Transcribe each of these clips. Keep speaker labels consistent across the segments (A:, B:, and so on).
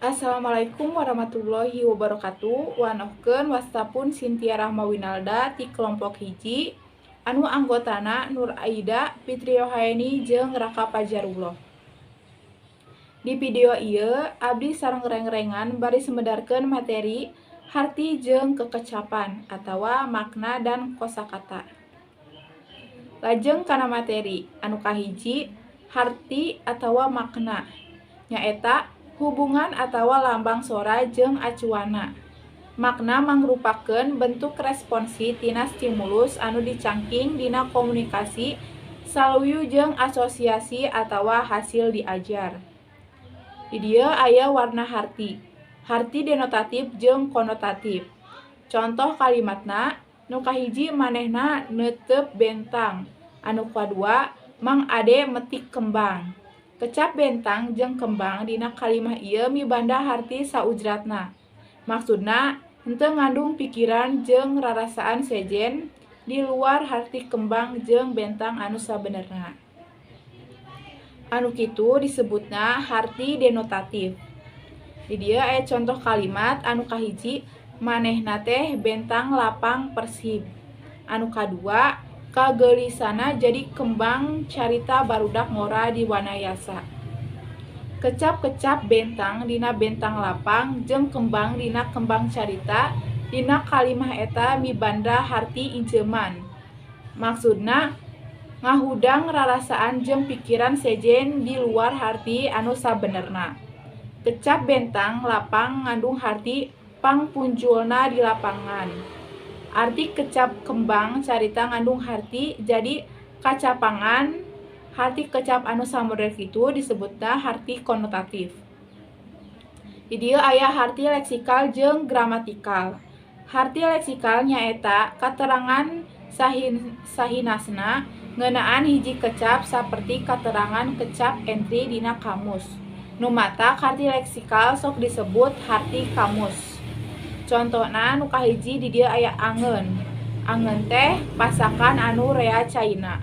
A: Assalamualaikum warahmatullahi wabarakatuh. Wanohkeun wasta pun Cynthia Rahma Winalda ti kelompok 1 anu anggotana Nur Aida, Fitri Yohaeni jeung Raka Fajarullah. Di video ieu abdi sareng reng-rengan bari medarkeun materi harti jeung kekecapan atawa makna dan kosakata. Lajeng kana materi anu kahiji, harti atawa makna, nyaeta hubungan atawa lambang sora jeung acuanna. Makna mangrupakeun bentuk responsi tina stimulus anu dicangking dina komunikasi saluyu jeung asosiasi atawa hasil diajar. Di dieu aya warna harti. Harti denotatif jeung konotatif. Contoh kalimatna, nu kahiji, manehna neuteup bentang, anu kadua, Mang Ade metik kembang. Kecap bentang jeung kembang dina kalimah ieu mibanda harti saujratna. Maksudna henteu ngandung pikiran jeung rarasaan sejen di luar harti kembang jeung bentang anu sabenerna. Anu kitu disebutna harti denotatif. Di dieu aya contoh kalimat, anu kahiji, manehna teh bentang lapang Persib. Anu kadua, kageulisanna jadi kembang carita barudak ngora di Wanayasa. Kecap-kecap bentang dina bentang lapang jeung kembang dina kembang carita dina kalimah eta mibanda harti inceuman. Maksudna ngahudang rarasaan jeung pikiran sejen di luar harti anu sabenerna. Kecap bentang lapang ngandung harti pangpunjulna di lapangan. Arti kecap kembang carita ngandung harti jadi kacapangan. Harti kecap anu samodel kitu disebutna harti konotatif. Di dieu aya harti leksikal jeung gramatikal. Harti leksikal nyaeta katerangan sahinasna ngeunaan hiji kecap, saperti katerangan kecap entri dina kamus. Nu matak harti leksikal sok disebut harti kamus. Contona, nu kahiji, di dieu aya angeun. Angeun teh pasakan anu rea caina.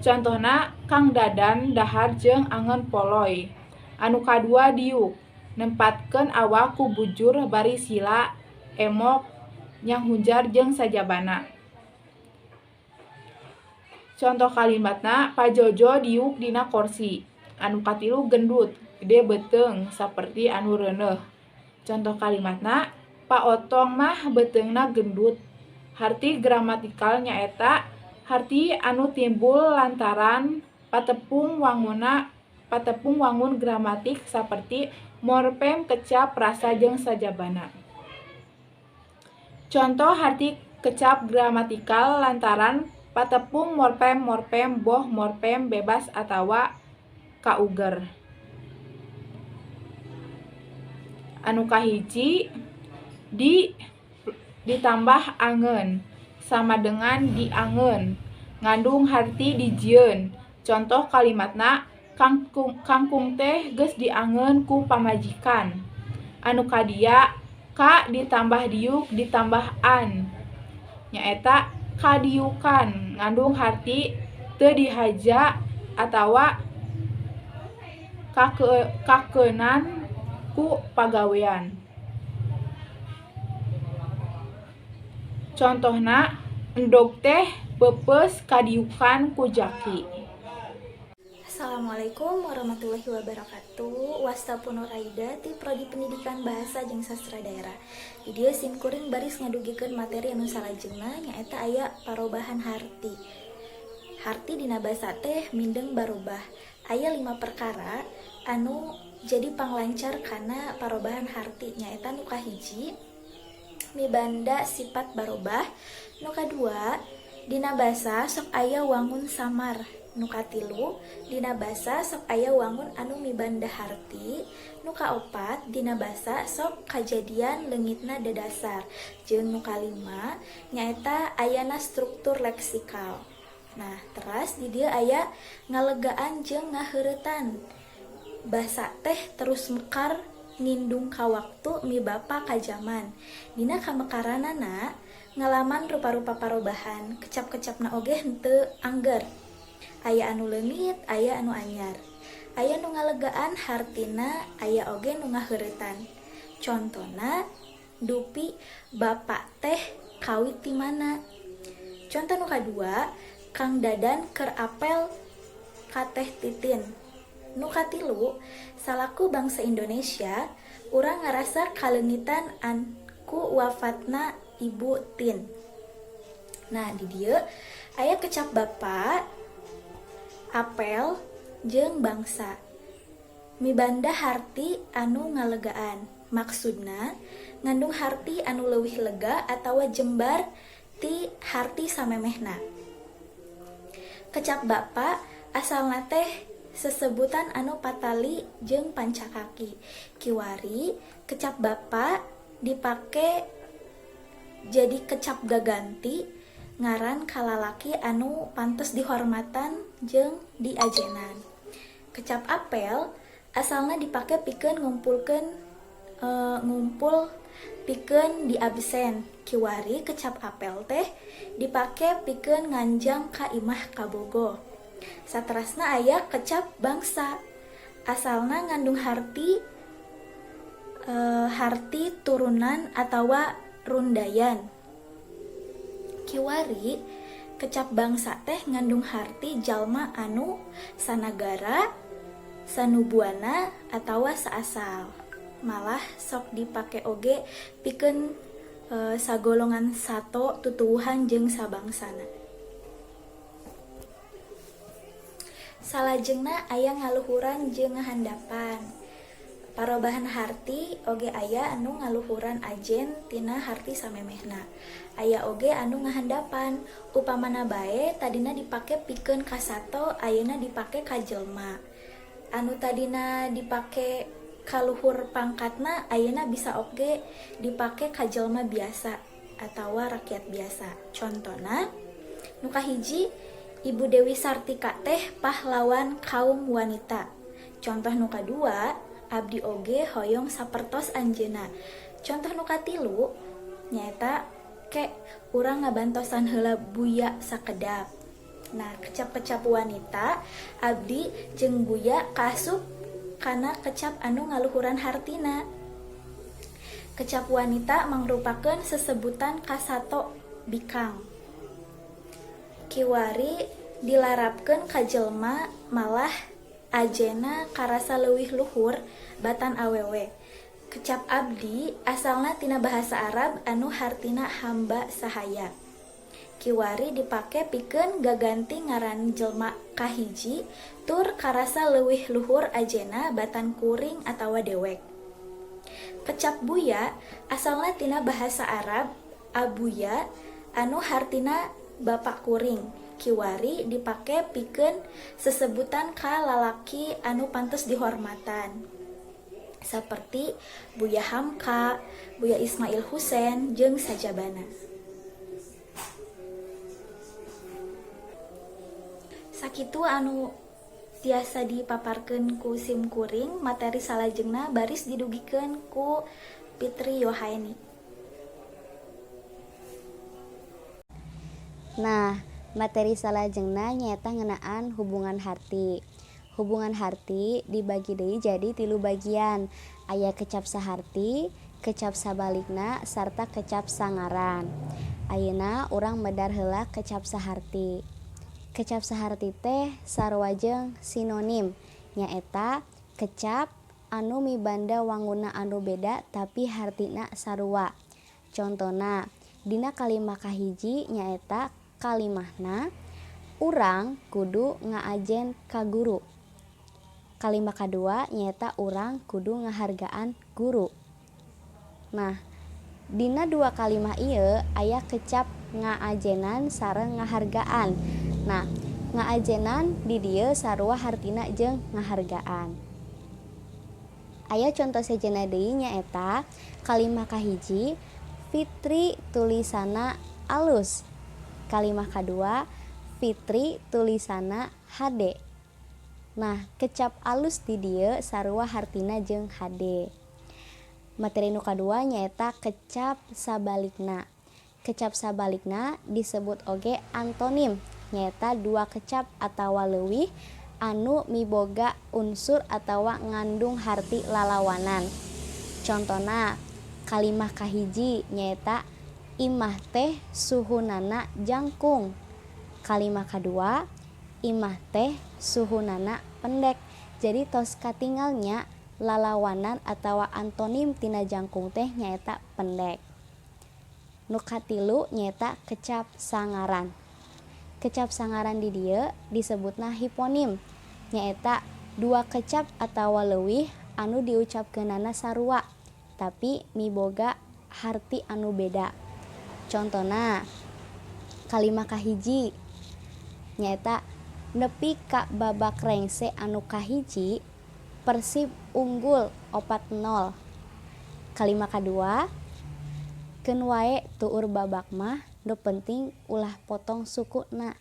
A: Contohna, Kang Dadan dahar jeung angeun poloy. Anu kadua, diuk. Nempatkeun awak ku bujur bari sila, emok, nyanghunjar jeung sajabana. Contoh kalimatna, Pak Jojo diuk dina korsi. Anu katilu, gendut. Gede beuteung saperti anu reuneuh. Contoh kalimatna, Pak Otong mah beuteungna gendut. Harti gramatikal nyaeta harti anu timbul lantaran patepung wangun gramatik, saperti morfem, kecap, frasa jeung sajabana. Contoh harti kecap gramatikal lantaran patepung morfem-morfem, boh morfem bebas atawa kauger. Anu kahiji, di ditambah angeun sama dengan diangeun, ngandung harti dijieun. Contoh kalimatna, kangkung teh geus diangeun ku pamajikan. Anu kadua, ka ditambah diuk ditambah an, nyaeta kadiukan, ngandung harti teu dihaja atawa kakeunan ku pagawean. Contohna, endog teh peupeus kadiukan ku jaki.
B: Assalamualaikum warahmatullahi wabarakatuh. Wasta pun Nuraida ti Prodi Pendidikan Bahasa jeung Sastra Daerah. Di dieu sim kuring baris ngadugikeun materi anu salajengna, nyaeta aya parobahan harti. Harti dina basa teh mindeng barobah. Aya lima perkara anu jadi panglancar kana parobahan harti, nyaeta nu kahiji, mibanda sifat barobah, nu kadua, dina basa sok aya wangun samar, nu katilu, dina basa sok aya wangun anu mibanda harti, nu kaopat, dina basa sok kajadian leungitna dedasar, jeung nu kalima nyaeta ayana struktur leksikal. Nah, teras di dieu aya ngalegaan jeung ngaheuretan. Basa teh terus mekar ngindung ka waktu mibapa ka jaman. Dina kamekaranana ngalaman rupa-rupa parobahan. Kecap-kecapna oge henteu angger, aya anu leungit, aya anu anyar. Aya nu ngalegaan hartina, aya oge nu ngaheuretan. Contona, dupi bapak teh kawit ti mana. Contoh nu kadua, Kang Dadan keur apel ka Teh Titin. Nu katilu, salaku bangsa Indonesia, urang ngarasa kaleungitan an ku wafatna Ibu Tin. Nah, di dieu aya kecap bapak, apel, jeung bangsa. Mibanda harti anu ngalegaan. Maksudna ngandung harti anu leuwih lega atawa jembar ti harti samemehna. Kecap bapak asalna teh sesebutan anu patali jeung pancakaki. Kiwari kecap bapak dipake jadi kecap gaganti ngaran ka lalaki anu pantes dihormatan jeung diajenan. Kecap apel asalna dipake pikeun ngumpul pikeun di absen. Kiwari kecap apel teh dipake pikeun nganjang ka imah kabogoh. Saterasna aya kecap bangsa. Asalna ngandung harti turunan atawa rundayan. Kiwari kecap bangsa teh ngandung harti jalma anu sanagara, sanubuana atawa saasal. Malah sok dipake oge pikeun sagolongan sato tutuwuhan jeung sabangsana. Salajengna aya ngaluhuran jeung ngahandapan. Parobahan harti oge aya anu ngaluhuran ajen tina harti samemehna. Aya oge anu ngahandapan, upamana bae tadina dipake pikeun ka sato, ayeuna dipake ka jelma. Anu tadina dipake kaluhur pangkatna, ayeuna bisa oge dipake ka jelma biasa atawa rakyat biasa. Contona, nu kahiji, Ibu Dewi Sartika teh pahlawan kaum wanita. Contoh nu kadua, abdi oge hoyong sapertos anjeunna. Contoh nu katilu nyaeta ke urang ngabantosan heula Buya sakedap. Nah, kecap-kecap wanita, abdi jeung Buya kaasup kana kecap anu ngaluhuran hartina. Kecap wanita mangrupakeun sesebutan kasato bikang. Kiwari dilarapkeun ka jelma malah ajena karasa leuwih luhur batan awewe. Kecap abdi asalna tina bahasa Arab anu hartina hamba sahaya. Kiwari dipake pikeun gaganti ngaran jelma kahiji tur karasa leuwih luhur ajena batan kuring atawa dewek. Kecap Buya asalna tina bahasa Arab abuya anu hartina bapak kuring. Kiwari dipake pikeun sesebutan ka lalaki anu pantes dihormatan, seperti Buya Hamka, Buya Ismail Husen, jeung sajabana. Sakitu anu tiasa dipaparkeun ku sim kuring, materi salajengna baris didugikeun ku Fitri Yohaeni.
C: Nah, materi salajengna nyaeta ngeunaan hubungan harti. Hubungan harti dibagi deui jadi 3 bagian. Aya kecap saharti, kecap sabalikna, sarta kecap sangaran. Ayeuna urang medar heula kecap saharti. Kecap saharti teh sarua jeung sinonim, nyaeta kecap anu mibanda wanguna anu beda tapi hartina sarua. Contona, dina kalimah kahiji nyaeta kalimahna urang kudu ngaajen ka guru. Kalimah kadua nyaeta urang kudu ngahargaan guru. Nah, dina dua kalimah ieu aya kecap ngaajenan sareng ngahargaan. Nah, ngaajenan di dieu sarua hartina jeung ngahargaan. Aya conto sejenna deui nyaeta kalimah kahiji Fitri tulisana alus. Kalimah kadua Fitri tulisana hade. Nah, kecap alus di dieu sarua hartina jeung hade. Materi nu kadua nyaeta kecap sabalikna. Kecap sabalikna disebut oge antonim, nyaeta dua kecap atawa leuwih anu miboga unsur atawa ngandung harti lalawanan. Contona kalimah kahiji nyaeta imah teh suhunana jangkung. Kalimah kadua imah teh suhunana pendek. Jadi tos katingalnya lalawanan atawa antonim tina jangkung teh nyaeta pendek. Nu katilu nyaeta kecap sangaran. Kecap sangaran di dieu disebutna hiponim, nyaeta dua kecap atawa leuwih anu diucapkeunana sarua tapi miboga harti anu beda. Contona kalimah kahiji nyaeta nepi ka babak rengse anu kahiji Persib unggul 4-0. Kalimah kadua keun wae tuur babak mah nu penting ulah potong sukuna.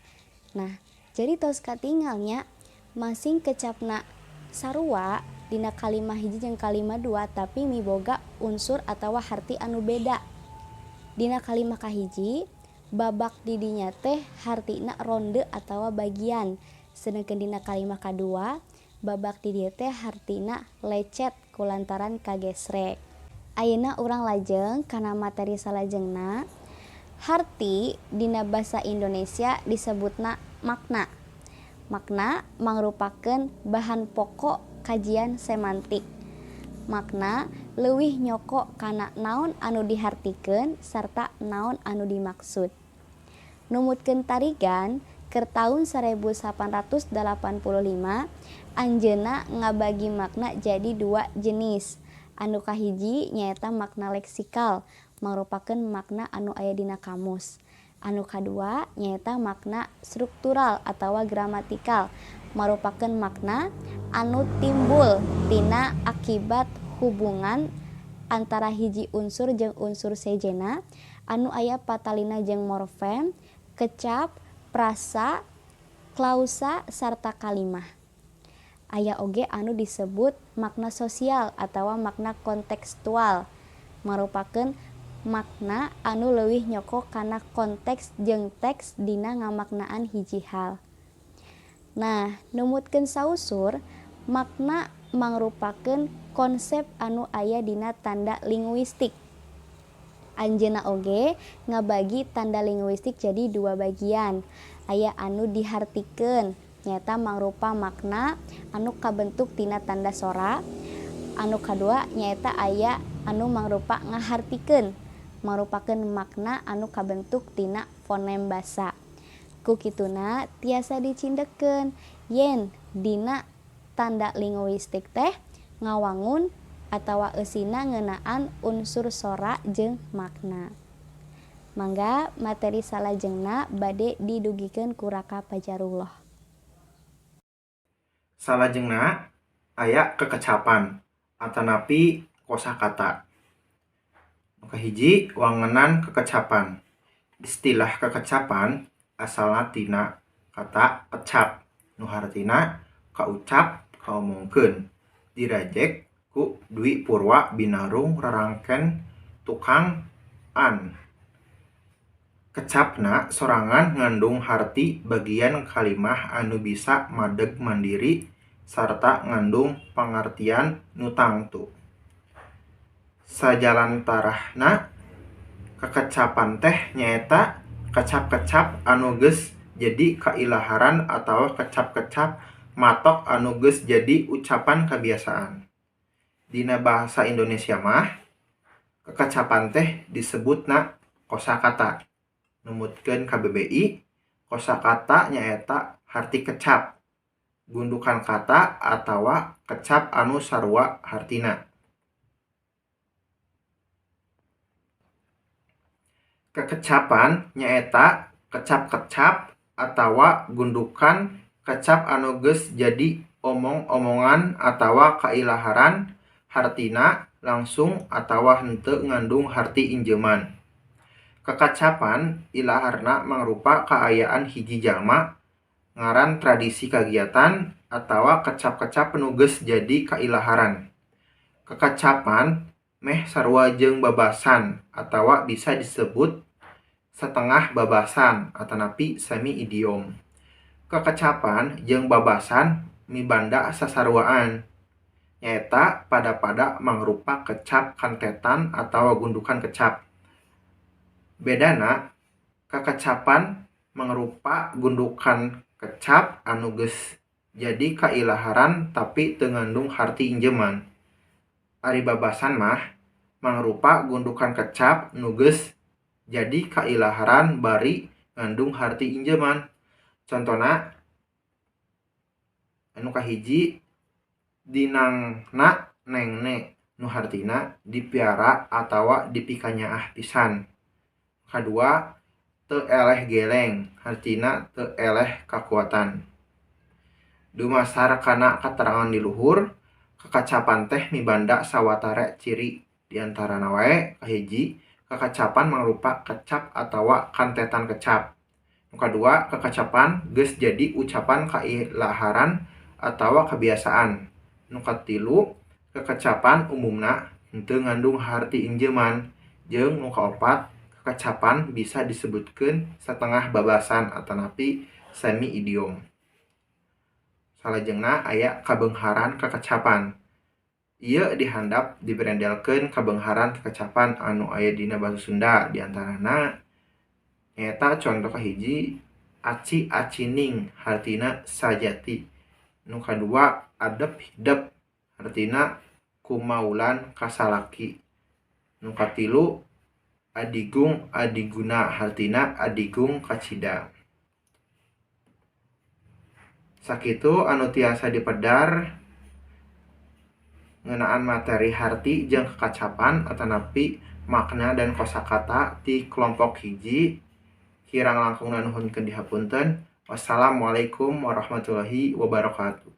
C: Nah, jadi tos katingalnya masing kecapna sarua dina kalimah hiji jeung kalimah dua tapi miboga unsur atawa harti anu beda. Dina kalimah kahiji babak didinya teh hartina ronde atawa bagian, sedangkan dina kalimah kadua babak di dieu teh hartina lecet kulantaran kagesrek. Ayeuna urang lajeng kana materi salajengna. Harti dina basa Indonesia disebutna makna. Makna mangrupakeun bahan pokok kajian semantik. Makna leuwih nyoko kana naon anu dihartikeun sarta naon anu dimaksud. Numutkeun Tarigan keur taun 1885 anjeunna ngabagi makna jadi dua jenis. Anu kahiji nyaeta makna leksikal, mangrupakeun makna anu aya dina kamus. Anu kadua nyaeta makna struktural atawa gramatikal, marupakeun makna anu timbul tina akibat hubungan antara hiji unsur jeung unsur sejenna anu aya patalina jeung morfem, kecap, frasa, klausa, sarta kalimah. Aya oge anu disebut makna sosial atawa makna kontekstual, marupakeun makna anu leuwih nyoko kana konteks jeung teks dina ngamaknaan hiji hal. Nah, numutkeun Saussure, makna mangrupakeun konsep anu aya dina tanda linguistik. Anjeunna oge ngabagi tanda linguistik jadi dua bagian. Aya anu dihartikeun nyaeta mangrupa makna anu kabentuk tina tanda sora. Anu kadua nyaeta aya anu mangrupa ngahartikeun, marupakeun makna anu kabentuk tina fonem basa. Ku kituna tiasa dicindekeun yen dina tanda linguistik teh ngawangun atawa eusina ngeunaan unsur sora jeung makna. Mangga materi salajengna bade didugikeun ku Raka Pajarullah.
D: Salajengna aya kekecapan atanapi kosakata. Nu kahiji wangenan kekecapan. Istilah kekecapan asalna tina kata kecap nu hartina kaucap kaomongkeun, dirajek ku Dwi Purwa Binarung rarangken tukang an. Kecapna sorangan ngandung harti bagian kalimah anu bisa madeg mandiri sarta ngandung pangartian nu tangtu. Sajalantarahna kekecapan teh nyaeta kecap-kecap anu geus jadi kailaharan atawa kecap-kecap matok anu geus jadi ucapan kabiasaan. Dina bahasa Indonesia mah kekecapan teh disebutna kosakata. Numutkeun KBBI, kosakata nyaeta harti kecap, gundukan kata atawa kecap anu sarua hartina. Kekecapan nyaeta kecap-kecap atawa gundukan kecap anu geus jadi omong-omongan atawa kailaharan hartina langsung atawa henteu ngandung harti injeuman. Kekacapan ilaharna mangrupa kaayaan hiji jalma, ngaran tradisi kagiatan atawa kecap-kecap nu geus jadi kailaharan. Kekacapan meh sarua jeung babasan atawa bisa disebut setengah babasan atanapi semi idiom. Kekecapan jeung babasan mibanda sasaruaan, nyaeta pada-pada mangrupa kecap kantetan atawa gundukan kecap. Bedana, kekecapan mangrupa gundukan kecap anu geus jadi kailaharan tapi teu ngandung harti injeman. Ari babasan mah mangrupa gundukan kecap nu geus jadi kailaharan bari ngandung harti injeman. Contona anu kahiji, dinangna nengne, nu hartina dipiara atawa dipikanyaah pisan. Kadua, teu eleh geleng, hartina teu eleh kakuatan. Dumasar kana katerangan di luhur, kekacapan teh mibanda sawatara ciri, diantarana wae kahiji, kekacapan mangrupa kecap atawa kantetan kecap. Nu kadua, kekacapan geus jadi ucapan kailaharan atawa kebiasaan. Nu katilu, kekacapan umumna henteu ngandung harti injeman. Jeung nu kaopat, kekacapan bisa disebutkeun satengah babasan atanapi semi idiom. Salajengna aya kabeungharan kekacapan. Ieu dihandap diberendelkeun kabeungharan kekacapan anu aya dina basa Sunda, diantarana nyaeta conto kahiji, aci acining hartina sajati. Nu kadua, adep hidep hartina kumaulan ka salaki. Nu katilu, adigung adiguna hartina adigung kacida. Sakitu anu tiasa dipedar ngeunaan materi harti jeung kekacapan atanapi makna dan kosakata ti kelompok hiji. Kirang langkungna nuhunkeun dihapunten. Wassalamualaikum warahmatullahi wabarakatuh.